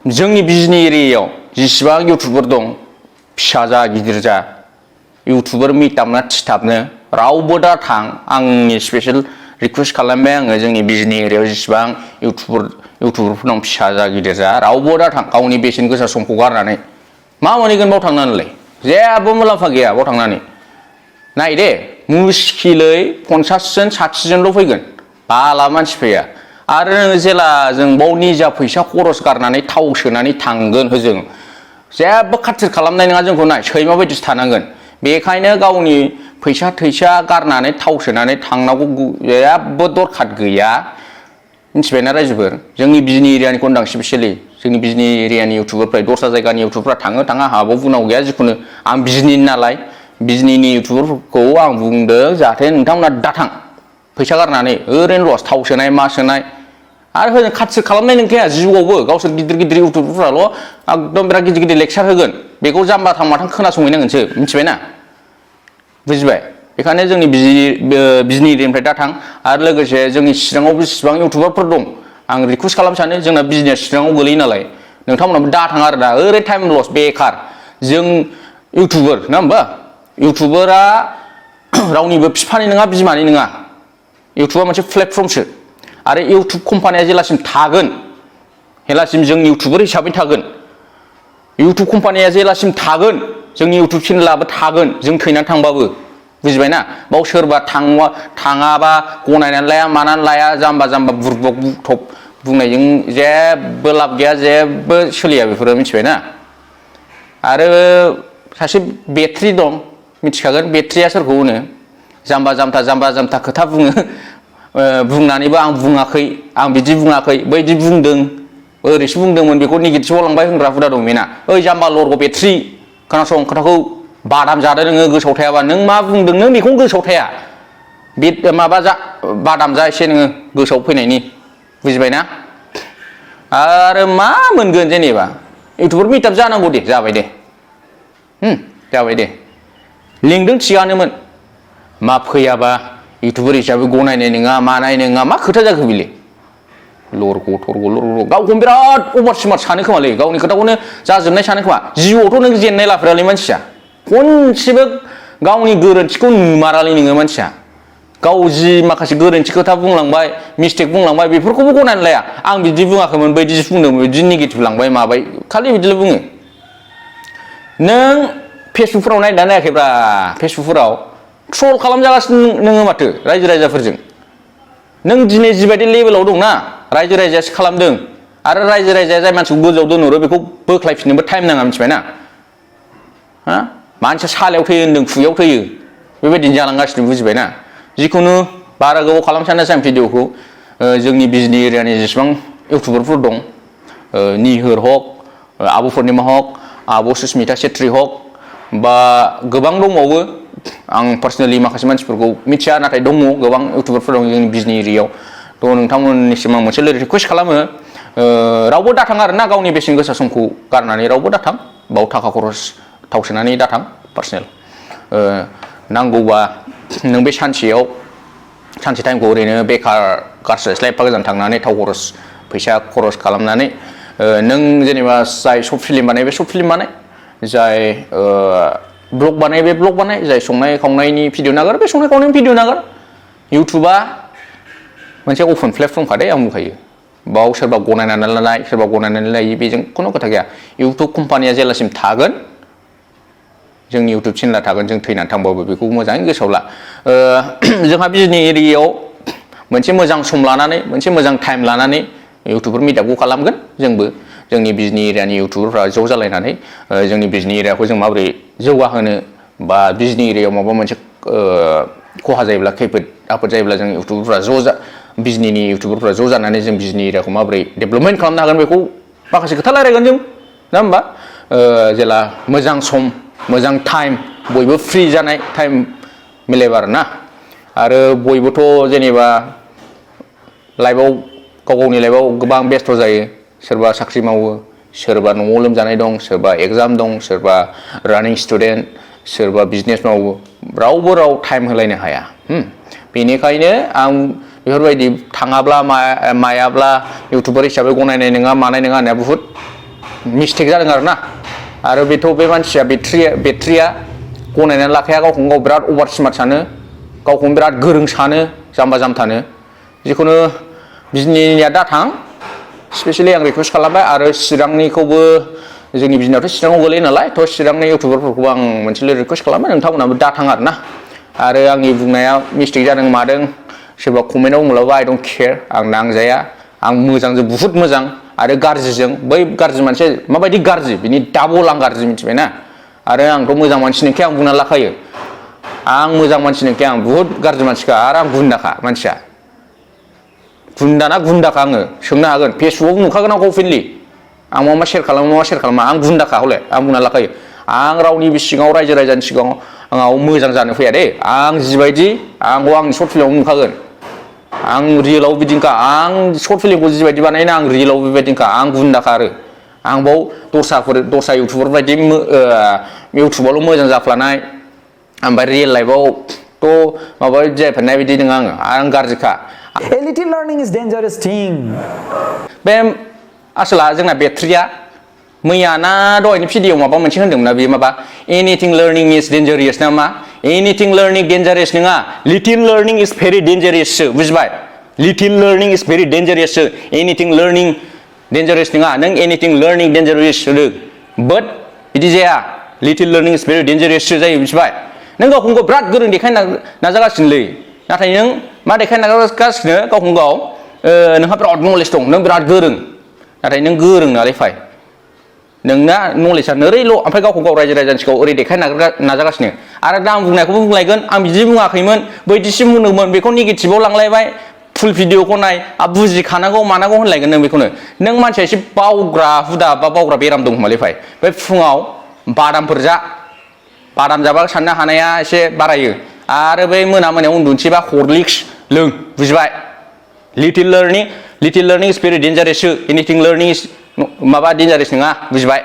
जोंनि बिजनि एरियायाव जिसिबां इउटुबार दं फिसा जा गिदिर जा इउटुबार मिटाबना थिथाबनो रावबो दा थां आंनि स्पेशल रिक्वेस्ट खालामबाय आङो जोंनि बिजनि एरियायाव जिसिबां इउटुबारफोर दं फिसा जा गिदिर जा रावबो दा थां गावनि बेसेन गोसा समखौ गारनानै मा मोनहैगोन बाव थांनानैलाय जेबो मुलाम्फा गैया बाव थांनानै नाय दे मुस्किलै 50 जन 60 जनल' फैगोन बाला मानसि फैया आरो नोङो जेला जों बाव निजा फैसा खरस गारनानै थाव सोनानै थांगोन होजों जेबो खाथिर खालामनाय नङा जोंखौ नाय सैमा बायदिसो थानांगोन बेखायनो गावनि फैसा थैसा गारनानै थाव सोनानै थांनांगौ जेबो दरखार गैया मिथिबायना रायजोफोर जोंनि बिजनि एरियानिखौ होनदां स्पेसियेलि जोंनि बिजनि एरियानि इउटुबारफ्रा दस्रा जायगानि इउटुबारफ्रा थाङो थाङा हाबाव बुंनांगौ गैया जिखुनु आं बिजनि नालाय बिजनिनि इउटुबारफोरखौ आं बुंदों जाहाथे नोंथांमोना दाथां फैसा गारनानै ओरैनो लस थाव सोनाय मा सोनाय आरो होजों खाथिर खालामनाय नंखाया जिउआवबो गावसोर गिदिर गिदिर इउटुबारफ्राल' एकदम बिराद गिदिर गिदिर लेक्सार होगोन बेखौ जाम्बा थां माथां खोनासंहैनांगोनसो मिथिबायना बुजिबाय बेखायनो जोंनि बिजनि एरियानिफ्राय दा थां आरो लोगोसे जोंनि चिराङाव बेसेबां इउटुबारफोर दं आं रिक्वेस्ट खालामनो सानो जोंना बिजनिया चिराङाव गोलैयो नालाय नोंथांमोनाबो दा थां आरो दा ओरै टाइम लस बेखार जों इउटुबार ना होमबा इउटुबारा रावनिबो बिफानि नङा बिमानि नङा इउटुबा मोनसे प्लेटफर्मसो आरो इउटुब कम्पानिया जेलासिम थागोन हेलासिम जों इउटुबार हिसाबै थागोन इउटुब कम्पानिया जेलासिम थागोन जोंनि इउटुब चेनेलाबो थागोन जों थैनानै थांबाबो बुजिबायना बाव सोरबा थाङाबा गनायनानै लाया मानानै लाया जाम्बा जाम्बा बुरबक बुथब बुंनायजों जेबो लाब गैया जेबो सोलिया बेफोरो मिथिबायना आरो सासे बेट्रि दं मिथिखागोन बेट्रिया सोरखौ होनो जाम्बा जाम्था खोथा बुङो बुंनानैबो आं बुङाखै आं बिदि बुङाखै बैदि बुंदों ओरैसो बुंदोंमोन बेखौ नेगेटिभआव लांबाय होनग्रा हुदा दं बेना ओइ जाम्बा लरग' बेट्रि खोनासं खोथाखौ बादाम जादों नोङो गोसोआव थायाबा नों मा बुंदों नों बेखौनो गोसोआव थाया बे माबा जा बादाम जा एसे नोङो गोसोआव फैनायनि बुजिबायना आरो मा मोनगोन जेनेबा इउटुबार मिटाप जानांगौ दे जाबाय दे जाबाय दे लिंदों थिगानोमोन मा फैयाबा इउटुबार हिसाबै गनायनाय नङा मानाय नङा मा खोथा जाखो बिले लरग' गावखौनो बिराद अभार स्मार्ट सानो खोमालै गावनि खोथाखौनो जाजोबनाय सानो खोमा जिउआवथ' नों जेननाय लाफेरालै मानसिया खनसेबो गावनि गोरोन्थिखौ नुमारालै नोङो मानसिया गाव जि माखासे गोरोन्थि खोथा बुंलांबाय मिस्टेक बुंलांबाय बेफोरखौबो गनायनानै लाया आं बिदि बुङाखैमोन बैदि बुंदोंमोन बिदि नेगेटिभ लांबाय माबाय खालि बिदिल' बुङो नों फेसबुकफोराव नायना नायाखैब्रा फेसबुकफोराव ट्रल खालामजागासिनो नोङो माथो रायजो राजाफोरजों नों दिनै जिबायदि लेभेलाव दंना रायजो राजायासो खालामदों आरो रायजो राजाया जाय मानसिखौ गोजौआव दोनहरो बेखौ बोख्लायफिननोबो टाइम नाङा मिथिबायना हा मानसिया सालायाव थैयो होनदों खुगायाव थैयो बेबायदिनो जालांगासिनो बुजिबायना जिखुनु बारा गोबाव खालामसानोसै आं भिडिअखौ जोंनि बिजनि एरियानि जेसेबां इउटुबारफोर दं निहोर हक आब' पुर्निमा हक आब' सुस्मिता सेट्रि हक बा गोबां दंबावो आं पार्सनेलि माखासे मानसिफोरखौ मिथिया नाथाय दङ गोबां इउटुबारफोर दं जोंनि बिजनि एरियायाव थ' नोंथांमोननिसिम आं मोनसे रिक्वेस्ट खालामो रावबो दाथां आरोना गावनि बेसेन गोसा समखौ गारनानै रावबो दाथां बाव थाखा खरस थाव सोनानै दाथां पार्सनेल नांगौबा नों बे सानसे टाइमखौ ओरैनो बेकार गारस्लायस्लाय एफा गोजान थांनानै थाव खरस फैसा खरस खालामनानै नों जेनेबा जाय सर्ट फिल्म बानाय बे सर्ट फिल्म बानाय जाय ब्लग बानाय बे ब्लग बानाय जाय संनाय खावनायनि भिडिअ नागार बे संनाय खावनायनि भिडिअ नागार इउटुबा मोनसे अपेन प्लेटफर्मखा दे आं बुंखायो बाव सोरबा गनायनानै लानाय सोरबा गनायनानै लायि बेजों खुनु खोथा गैया इउटुब कम्पानिया जेलासिम थागोन जोंनि इउटुब चेनेला थागोन जों थैनानै थांबाबो बेखौ मोजाङै गोसोआव ला जोंहा बिजनि एरियायाव मोनसे मोजां सम लानानै मोनसे मोजां टाइम लानानै इउटुबार मिटआपखौ खालामगोन जोंबो जोंनि बिजनि एरियानि इउटुबारफ्रा ज' जालायनानै जोंनि बिजनि एरियाखौ जों माबोरै जौगाहोनो बा बिजनि एरियायाव माबा मोनसे खहा जायोब्ला खैफोद आफोद जायोब्ला जों इउटुबारफ्रा बिजनिनि इउटुबारफ्रा ज' जानानै जों बिजनि एरियाखौ माबोरै डेभेलपमेन्ट खालामनो हागोन बेखौ माखासे खोथा रायलायगोन जों ना होमबा जेला मोजां सम मोजां टाइम बयबो फ्रि जानाय टाइम मिलायबा आरोना आरो बयबोथ' जेनेबा लाइफआव गावनि लाइफआव गोबां बेस्थ' जायो सोरबा साख्रि मावो सोरबा न'आव लोमजानाय दं सोरबा एगजाम दं सोरबा रानिं स्टुडेन्ट सोरबा बिजनेस मावो रावबो टाइम होलायनो हाया बेनिखायनो आं बेफोरबायदि थाङाब्ला मायाब्ला इउटुबार हिसाबै गनायनाय नङा मानाय नङा होननाया बुहुद मिस्टेक जादों आरोना आरो बेथ' बे मानसिया बेट्रिया गनायनानै लाखाया गावखौनो गाव बिराद अभार स्मार्ट सानो गावखौनो बिराद गोरों सानो जाम्बा जाम्थानो जिखुनु बिजनिया दा थां स्पेसियेलि आं रिकुवेस्ट खालामबाय आरो चिरांनिखौबो जोंनि बिजनियावथ' चिराङाव गोलैयो नालाय थ' चिरांनि इउटुबारफोरखौबो आं मोनसेल' रिकुवेस्ट खालामबाय नोंथांमोनाबो दा थां आरोना आरो आंनि बुंनाया मिस्टेक जादों मादों सोरबा कमेन्टआव बुंलाबा आइ डन्ट केयार आं नांजाया आं मोजांजों बुहुत मोजां आरो गाज्रिजों बै गाज्रि मानसिया माबायदि गाज्रि बिनि डाबल आं गाज्रि मिथिबायना आरो आंथ' मोजां मानसि नंखाया आं बुंना लाखायो आं मोजां मानसि नंखाया आं बुहुत गाज्रि मानसिखा आरो आं गुन्दाखा मानसिया गुन्दाना गुन्दाखा आङो सोंनो हागोन फेसबुकआव नुखागोन आंखौ अपेनलि आं मा शेयार खालामो मा शेयार खालामा आं गुन्दाखा हले आं बुंना लाखायो आं रावनिबो सिगाङाव रायजो राजानि सिगाङाव आंनाव मोजां जानो फैया दे आं जिबायदि आंखौ आंनि सर्ट फिल्माव नुखागोन आं रियेलाव बिदिनोखा आं सर्ट फिल्मखौ जिबायदि बानायना आं रियेलाव बेबायदिनोखा आं गुन्दाखा आरो आं बाव दस्रा इउटुबार बायदि इउटुबावल' मोजां जाफ्लानाय ओमफ्राय रियेल लाइफआवथ' माबा जायफेरनाय बिदि नङा आं गाज्रिखा A little learning is dangerous thing. बे आसला जोंना बेट्रिया मैया ना दहायनि भिडिअ माबा मोनसे होनदोंमोन ना बेयो माबा एनिथिं लार्निं इज डेन्जारियास ना मा एनिथिं लार्निं डेन्जारियास नङा लिटिल लार्निं इज भेरि डेन्जारियाससो बुजिबाय लिटिल लार्निं इज भेरि डेन्जारियाससो एनिथिं लार्निं डेन्जारियास नङा नों एनिथिं लार्निं डेन्जारियास होदों बाट बिदि जाया लिटिल लार्निं इज भेरि डेन्जारियाससो जायो मिथिबाय नों गावखौनो गाव बिराद गोरों देखायनो नाजागासिनोलै नाथाय नों मा देखायनो नाजागासिनो गावखौनो गाव नोंहा बिराद नलेज दं नों बिराद गोरों नाथाय नों गोरों नालाय फाय नोंना नलेजआ नोरैल' ओमफ्राय गावखौ गाव रायजो राजानि सिगाङाव ओरै देखायनो नाजागासिनो आरो दा आं बुंनायखौबो बुंलायगोन आं बिदि बुङाखैमोन बैदिसिम बुंदोंमोन बेखौ नेगेटिभआव लांलायबाय फुल भिडिअखौ नाय बुजिखानांगौ मानांगौ होनलायगोन नों बेखौनो नों मानसिया एसे बावग्रा हुदा बा बावग्रा बेराम दं खोमालै फाय बे फुङाव बादामफोर जा बादाम जाबा साननो हानाया एसे बारायो आरो बै मोनायाव उन्दुनोसैबा हरलिक्स लों बुजिबाय लिटिल लार्निं इज भेरि डेन्जारेस एनिथिं लार्निं इज माबा डेन्जारेस नङा बुजिबाय